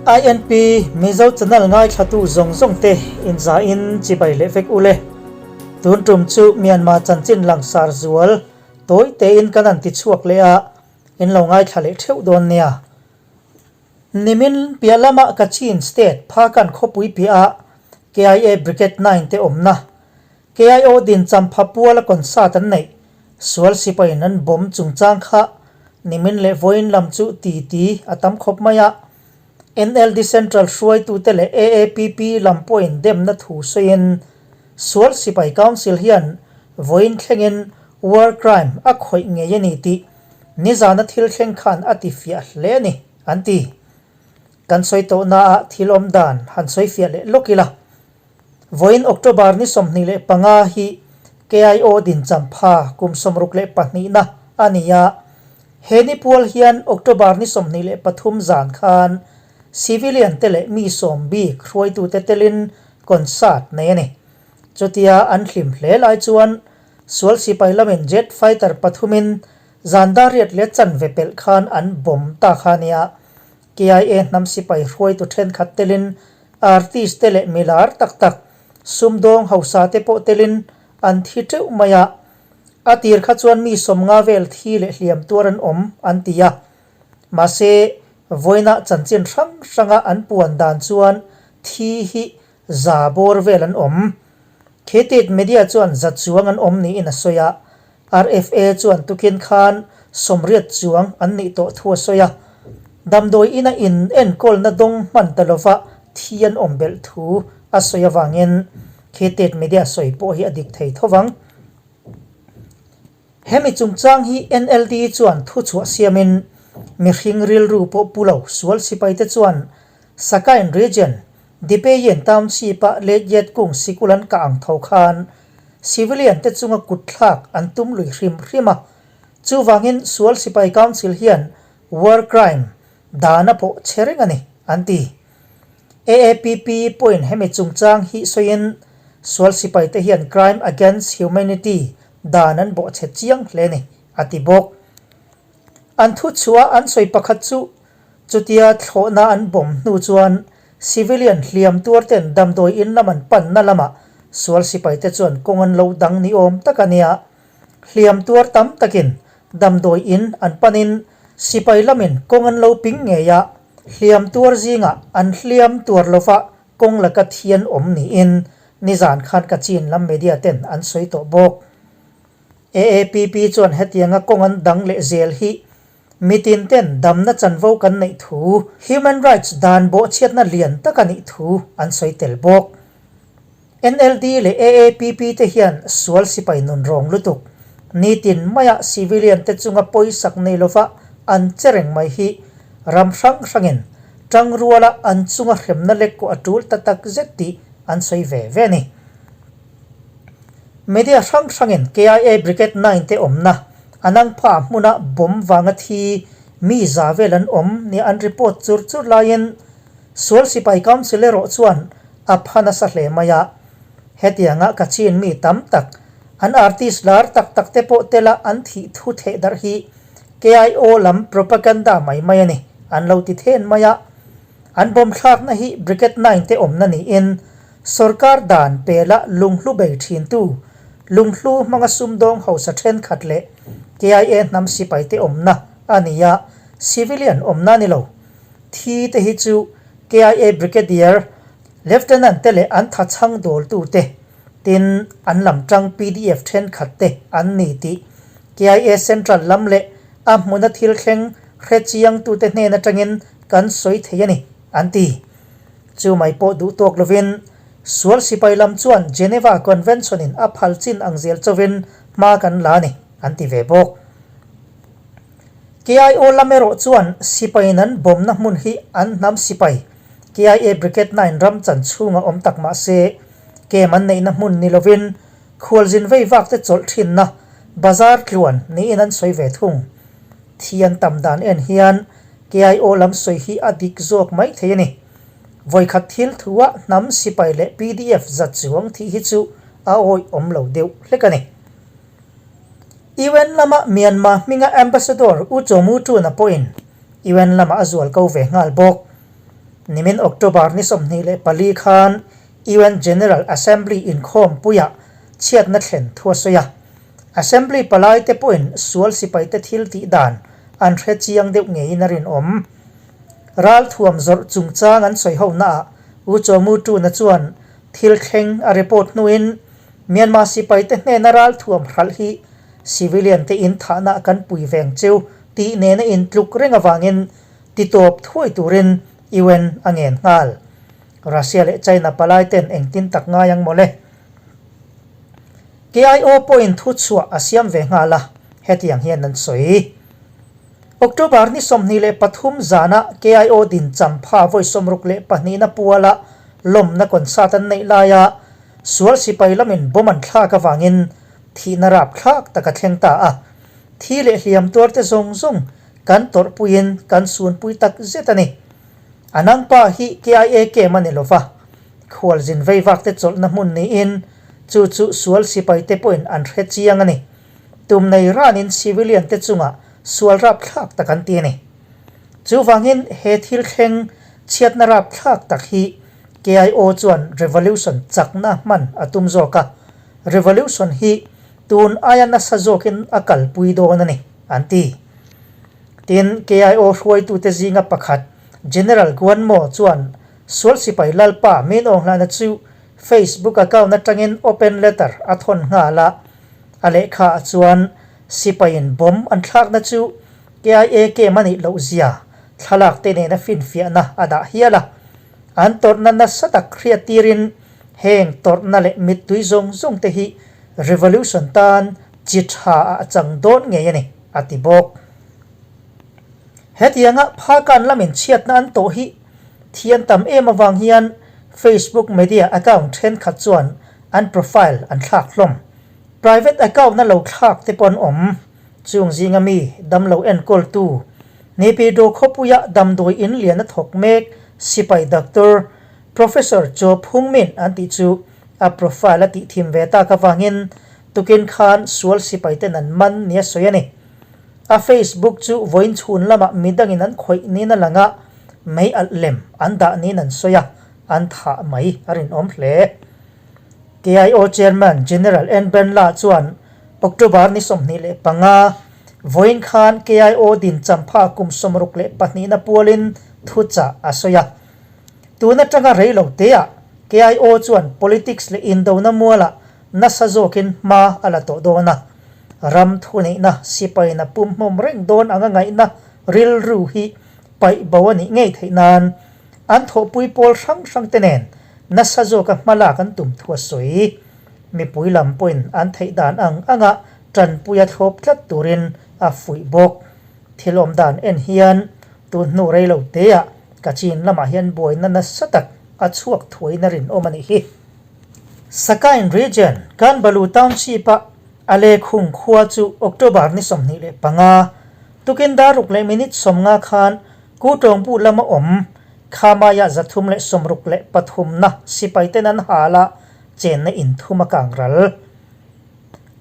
INP Mizo channel ngaithlatu zawng zawng te inzain chibai leh vek ule. Tun tum chu Myanmar chanchin langsar zual tawi tein kan han ti chhuak leh a, in lo ngaithla leh theuh dawn nia. Nimin piah lama Kachin State Phakan khawpui piah ah KIA Brigade 9 te awmna KIO din champha puala concert an neih sual sipaiin an bomb chungchang kha nimin leh vawiin lam chu titi a tam khawp mai a. NLD Central hruaitute leh AAPP lam pawhin demna thu sawiin sual sipai council hian vawiin thlengin war crime a khawih ngei a ni tih nizana thil thleng khan a ti fiah hle a ni, an ti. Kan sawi tawhnaah thil awm dan han sawi fiah leh lawk ila. Vawiin October ni 25 hi KIO dinchampha kum 62na a ni a, he ni pual hian October ni 23 zan khan civilian te leh mi sawm bik hruaitute telin concert nei a ni. Chutia an hlim hle lai chuan sual sipai lamin jet fighter pathumin zan dar riat leh chanve pelh khan an bomb ta kha a nia. KIA hnam sipai hruaitu thenkhat telin artist te leh milar tak tak, sumdawng hausa te pawh telin an thi teuh mai a. A tir kha chuan mi sawmnga vel thi leh hliam tuar an awm an ti a. Mahse, vawiinah chanchin hrang hranga an puan dan chuan thi hi za bawr vel an awm. Khetit media chuan za chuang an awm niin a sawi a. RFA chuan tukin khan sawmriat chuang an nih tawh thu a sawi a. Damdawi ina in enkawlna dawng hman ta lova thi an awm belh thu a sawi avangin Khetit media sawi pawh hi a dik thei tho vang. Hemi chungchang hi NLD chuan thuchhuah siamin mihring rilru pawh pu lo sual sipaite chuan Sakain Region, Dipeyin Township-a Letyet kung sikul an kah ang tho khan civilian te chunga kutthlak an tum lui hrim hrim a. Chuvangin sual sipai council hian war crime dana pawh che reng a ni, an ti. AAPP pawhin hemi chungchang hi sawiin sual sipaite hian crime against humanity dan an bawhchhe chiang hle a ni, a ti bawk. An thuchhuah an sawi pakhat chu chutia thlawhna an bawm hnu chuan civilian hliam tuar ten damdawi in lam an panna lamah sual sipaite chuan kawng an lo dang ni awm tak a nia. Hliam tuar tam takin damdawi in an panin sipai lamin kawng an lo ping ngei a, hliam tuar zingah an hliam tuar lova kawng laka thi an awm niin nizan khan Kachin lam media ten an sawi tawh bawk. AAPP chuan hetianga kawng an dang leh zel hi mitin ten damna chanvo kan neih thu, human rights dan bawhchhiatna lian tak a nih thu an sawi tel bawk. NLD leh AAPP te hian sual sipai nun rawng lutuk, nitin maia civilian te chunga pawisak nei lova an che reng mai hi ram hrang hrangin tangruala an chunga hremna lek kawh a tul ta tak zet tih an sawi ve ve a ni. Media hrang hrangin KIA Brigade 9 te awmna Anangpha hmuna bomb vanga thi mi za vel an awm nia an report chur chur laiin sual sipai council erawh chuan a pha nasa hle mai a. Hetianga Kachin mi tam tak an artist lar tak tak te pawh tela an thih thu theh darh hi KIO lam propaganda mai mai a ni an lo ti then mai a. An bomb thlakna hi Brigade 9 te awmna niin Sorkar dan pela lunghlu bei thintu, lunghlu hmanga sumdawng hausa thenkhat leh KIA hnam sipaite awmna a ni a, civilian awmna a ni lo. Thi te hi chu KIA Brigadier, Lieutenant te leh an thachhang dawltute, tin an lam tang pdf thenkhat te an ni tih KIA Central lam leh a hmuna thil thleng hrechiangtute hnen atangin kan sawi thei a ni, an ti. Chu mai pawh duh tawk lovin sual sipai lam chuan Geneva Convention in a phal chin ang zel chauhin hma kan la a ni, an ti ve bawk. KIO lam erawh chuan sipaiin an bawmna hmun hi an hnam sipai, KIA Brigade 9 ram chan chhunga awm tak mah se, kem an neihna hmun ni lovin khualzin vei vak te chawlh thinna bazar tluan niin an sawi ve thung. Thi an tam dan en hian KIO lam sawi hi a dik zawk mai thei a ni. Vawikhat thil thu ah hnam sipai leh pdf za chuang thih hi chu a awih awm lo deuh hlek a ni. UN lama Myanmar hminga Ambassador U Chaw Mu Tun-a pawhin UN lamah a zual ko ve nghal bawk. Nimin October ni 24 khan UN General Assembly inkhawmpuiah chhiatna thlen thu a sawi a. Assembly palaite pawhin sual sipaite thil tih dan an hre chiang deuh ngeiin a rinawm. Ralthuam zawrh chungchang an sawi honaah U Chaw Mu Tuna chuan thil thleng a report hnuin Myanmar sipaite hnena ralthuam hralh hi civilian te in thahna kan pui veng cheu tih nena intluk reng avangin titawp thuai turin UN a ngen nghal. Russia leh China palai ten engtin tak ngai ang mawle. KIO pawhin thuchhuah a siam ve nghal a, hetiang hian an sawi. October ni 23 zana KIO din champha vawi 62na puala lawmna concert an neih laia sual sipai lamin bomb an thlak avangin thihna rapthlak tak a thleng ta a. Thi leh hliam tuarte zawng zawng kan tawrhpuiin kan sunpui tak zet a ni. A nangpa hi KIA camp a ni lova, khualzin veivakte chawlhna hmun niin chu chu sual sipaite pawhin an hre chiang a ni. Tum nei ranin civilian te chungah sual rapthlak tak an ti a ni. Chuvangin he thil thleng chhiatna rapthlak tak hi KIO chuan revolution chakna hman a tum zawk a, revolution hi tun aia nasa zawkin a kalpui dawn a ni, an ti. Tin, KIO hruaitute zinga pakhat General Guan Mo chuan sual sipai lalpa Min Aung Hlaing chu Facebook account atangin open letter a thawn nghal a, A lehkhaah chuan sipaiin bomb an thlakna chu KIA camp a nih loh zia thlalak te nena finfiahna a dah hial a. An tawrhna nasa tak hriat tirin heng tawrhna leh mittui zawng zawng te hi revolution tan chi tha ah a chang dawn ngei a ni, a ti bawk. Hetianga Phakan lamin chhiatna an tawh hi thian tam em avang hian Facebook media account thenkhat chuan an profile an thlak hlawm. Private account a lo thlak te pawh an awm. Chung zinga mi damlo enkawltu Naypyidaw khawpuia damdawi in lian a thawk mek sipai doctor Professor Chaw Phung Min an tih chu a profile a tih thim ve tak avangin tukin khan sual sipai ten an man nia sawi a ni. A Facebook chu vawiin chhun lamah midangin an khawih niin a lang a, mei alh lem an dah niin an sawi a, an thah mai a rinawm hle. KIO Chairman General N Benla chuan October ni 25, vawiin khan KIO din champha kum 62na pualin thuchah a sawi a. Tun atanga rei lo teah KIO chuan politics leh indona mualah nasa zawkin hma a la tawh dawn a. Ram thuneihna sipaina pumhmawm reng dawn anga ngaihna rilru hi paih bo a nih ngei theih nan An thawhpui pawl hrang hrang te nen nasa zawka hmalak an tum thu a sawi. Mipui lam pawhin an theih dan ang anga tanpuia thlawp tlat turin a fuih bawk. Thil awm dan en hian tun hnu rei lo teah Kachin lamah hian buaina nasa tak a chhuak thuaiin a rinawm a nih hi. Sakain Region, Kanbalu Township-a Alekhung khua chu October ni 25, tukin dar ruk leh minute 50 khan Ku Tawngbu lama awm Khamaiah 363na sipaiten an hal a, chenna inthum a kang ral.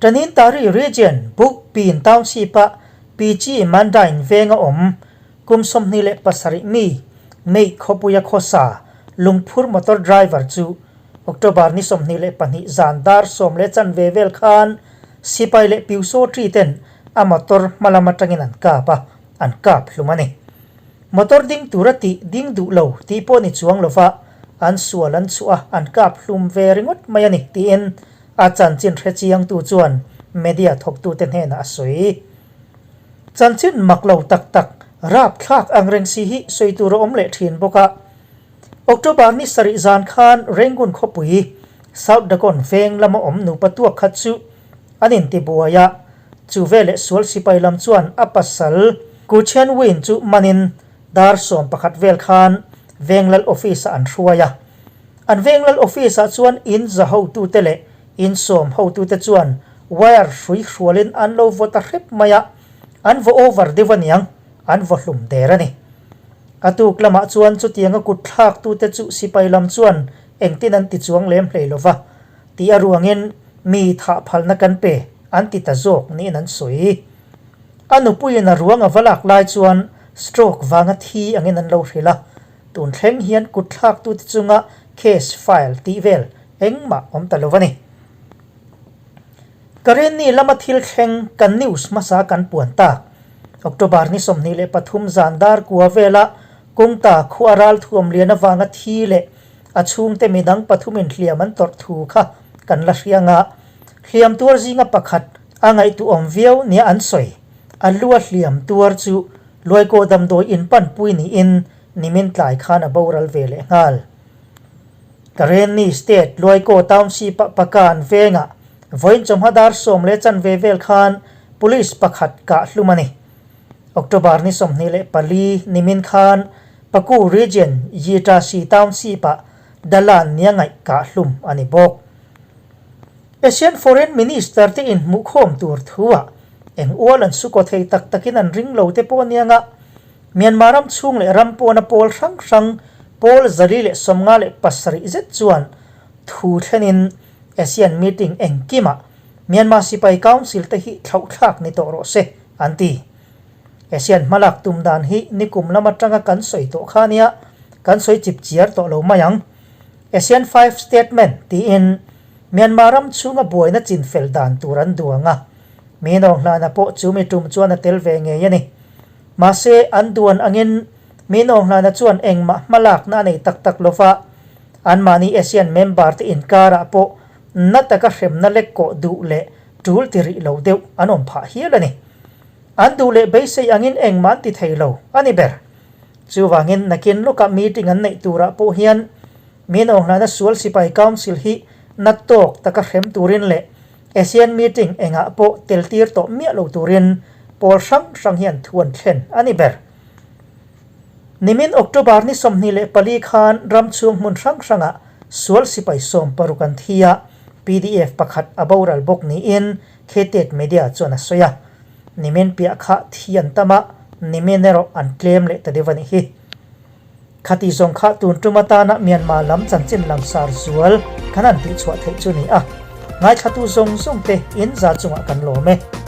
Tanintari Region Buk Pin Township-a Pichi Mandain venga awm kum 27 mi Mei khawpuia khawsa lungphur motor driver chu October ni 22 zan dar 10:15 vel khan sipai leh piusawṭi ten a motor hmalam atangin an kap a. An kap hlum a ni. Motor ding tura tih ding duh lo tih pawh ni chuang lova an sual an chhuah a, an kap hlum ve ringawt mai a ni tiin a chanchin hre chiangtu chuan media thawktute hnenah a sawi. Chanchin mak lo tak tak rapthlak angreng si hi sawi tur a awm leh thin bawk a. October ni sarih zan khan Rangoon khawpui South Dagon veng lama awm nupa tuak khat chu An intibuai a, chu veleh sual sipai lam chuan a pasal Ku Chen Win chu manin dar 11 vel khan Venglal office-ah an hruai a. An Venglal office-ah chuan in za hotute leh in sawm hotute chuan wire hrui hrualin an lo vaw ta hrep mai a, an vaw over deuh aniang, an vaw hlum der a ni. A tuk lamah chuan chutianga kut thlaktute chu sipai lam chuan engtin an ti chuang lem hlei lova, Tih a ruangin mi thah phalna kan pe an ti ta zawk niin an sawi. A nupuiin a ruang a va lak lai chuan stroke vanga thi angin an lo hrilh a. Tun thleng hian kut thlaktute chunga case file tih vel engmah awm ta lo a ni. Karenni lama thil thleng kan news hmasa kan puan tak. October ni 23 zan dar kua vela Kungta khua ral thuam lian avanga thi leh a chhungte midang pathumin hliam an tawrh thu kha kan la hria nga. Hliam tuar zinga pakhat a ngaihtuahawm viau nia an sawi. A lua hliam tuar chu Luaikaw damdawi inpanpui niin nimin tlai khan a boral ve leh nghal. Karenni State Luaikaw Township-a Pakan vengah vawiin chawhma dar sawm leh chanve vel khan Police pakhat kah hlum a ni. October ni 24 nimin khan Paku Region Yitasi Township-ah Dalan nia ngaih kah hlum a ni bawk. Asian Foreign Minister te inhmuhkhawm tur thuah eng ual an sukaw thei tak takin an ring lo te pawh anianga Myanmar ram chhung leh ram pawna pawl hrang hrang pawl 157 zet chuan thu thlenin Asian meeting engkimah Myanmar sipai council te hi thlauhthlak ni tawh rawh se an ti. Asian hmalak tum dan hi nikum lam atanga kan sawi tawh kha ania kan sawi chip chiar tawh lo mai ang. Asian Five Statement tiin Myanmar ram chhunga buaina chinfel dan tur an duang a, mi nawnghlana pawh chu mi tum chuan a tel ve ngei a ni. Mahse, an duan angin mi nawnghlana chuan engmah hmalakna a nei tak tak lo va, anmahni ASEAN member te inkarah pawh na taka hremna lek kawh duh leh tul ti rih lo deuh an awm phah hial a ni. An duh leh beisei angin engmah an ti thei lo a ni ber. Chuvangin nakin lawkah meeting an neih turah pawh hian Min Aunghlana Sual Sipai Council hi na tawk taka hrem turin leh ASEAN meeting engah pawh tel tir tawh miah lo turin pawl hrang hrang hian thu an thlen a ni ber. Nimin October ni 24 khan ram chhung hmun hrang hrangah Sual Sipai 16 an thi a, PDF pakhat a boral bawk niin Khetet Media chuan a sawi a. Nimin piah kha thi an tam a, nimin erawh an tlem leh ta deuh a nih hi. Khati zawng kha tun tum atana Myanmar lam chanchin langsar zual kan han tihchhuah theih chu ni a, ngaithlatu zawng zawng te in za chungah kan lawm e.